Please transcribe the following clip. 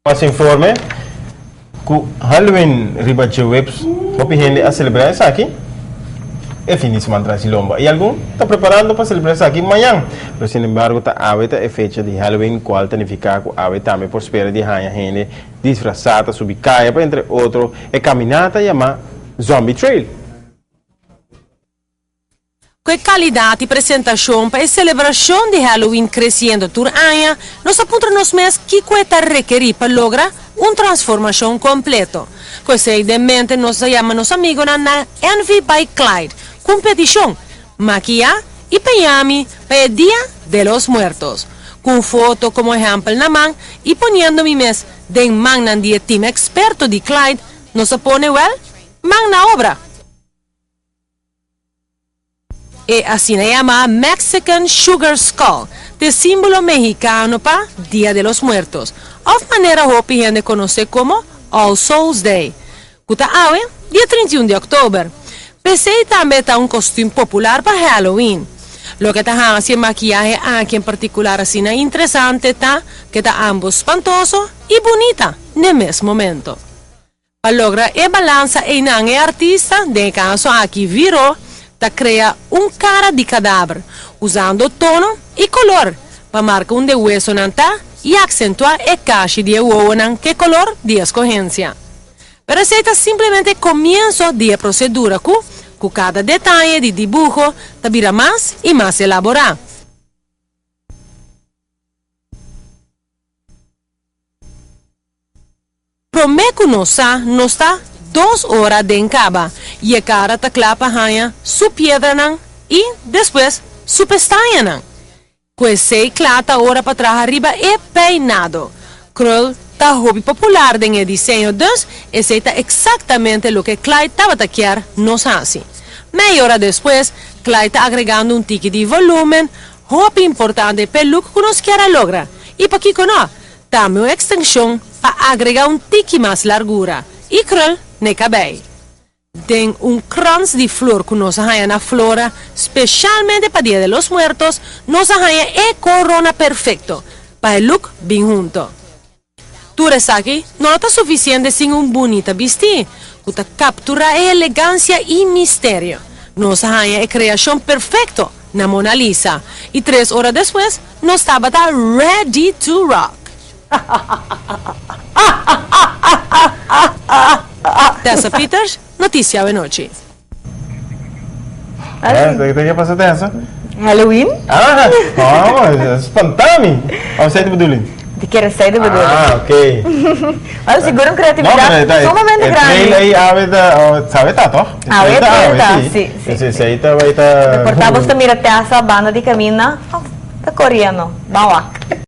Mas informe ku Halloween riba djeweps hopi hende a selebrá esaki e fin di siman tras di lomba i algun ta preparando pa selebrá esaki mañan. Pero sin embargo ta awe ta e fecha di Halloween kual ta nifiká ku awe tambe por spera di haña hende disfrasá ta subi kaya pa entre otro e kaminata yamá Zombie Trail. Ku e kalidat i presentashon pa e selebrashon di Halloween kresiendo tur aña, nos a puntra nos mes kiko e ta rekerí pa logra un transformashon kompleto. Ku esei den mente nos a yama nos amigonan na Envy by Clyde ku un petishon, Makiá i peñami pa e Dia de los Muertos. Ku un foto komo ehèmpel na man i poniendo mi mes den mannan di e tim eksperto di Clyde, nos a pone wèl man na obra. E asina yamá Mexican Sugar Skull ta e símbolo mehikano pa Dia de los Muertos, òf manera hopi hende konosé komo All Souls Day, ku ta awe, dia 31 di òktober. P'esei tambe ta un kostüm popular pa Halloween. Loke ta hasi e makiahe aki en partikular asina interesante ta ku e ta ambos spantoso i bunita n'e mes momento. Pa logra e balansa einan e artista, den e kaso aki Viro, ta krea un kara di kadaver, usando tono i kolor pa marka unda e wesonan ta i aksentuá e kashi di e wowonan ku e kolor di eskohensia. Pero esei ta simplemente e komienso di e prosedura ku, ku kada detaye di dibuho, ta bira mas i mas elaborá. Promé ku nos sa, nos ta dos ora den kaba i e kara ta kla pa haña su piedranan i, despues, su pestañanan. Ku esei kla ta ora pa traha riba e peinado. Krul ta hopi popular den e diseño, dus esei ta eksaktamente loke Clyde tabata kier nos hasi. Mei ora despues, Clyde ta agregando un tiki di volúmen, hopi importante p'e look ku nos kier a logra. I pakiko no? Tambe un ekstenshon pa agrega un tiki mas largura i krul n'e kabei. Den un krans di flor ku nos a haña na Flora speshalmente pa Dia de los Muertos, nos a haña e korona perfekto pa e look bin hunto. Tur esaki no lo ta sufisiente sin un bunita bistí ku ta kapturá e elegansia i misterio. Nos a haña e kreashon perfekto na Mona Lisa i tres ora despues nos tabata ready to rock. Tessa Peters, Noticia Awenochi. Eh, ke pasa Tessa? Halloween? Ah, oh, spanta mi. Of esei ta bedoeling? Di kere esei ta bedoeling. Ah, ok. Bueno, sigur un creatividad no, sumamente e grandi. trail ei awe ta, oh, sabe ta toch? Awe e trail ta, si, si. Si, esei ta bai ta. Por ta bos ta mira Tessa banda di caminda, oh, ta coriendo. Ban wak.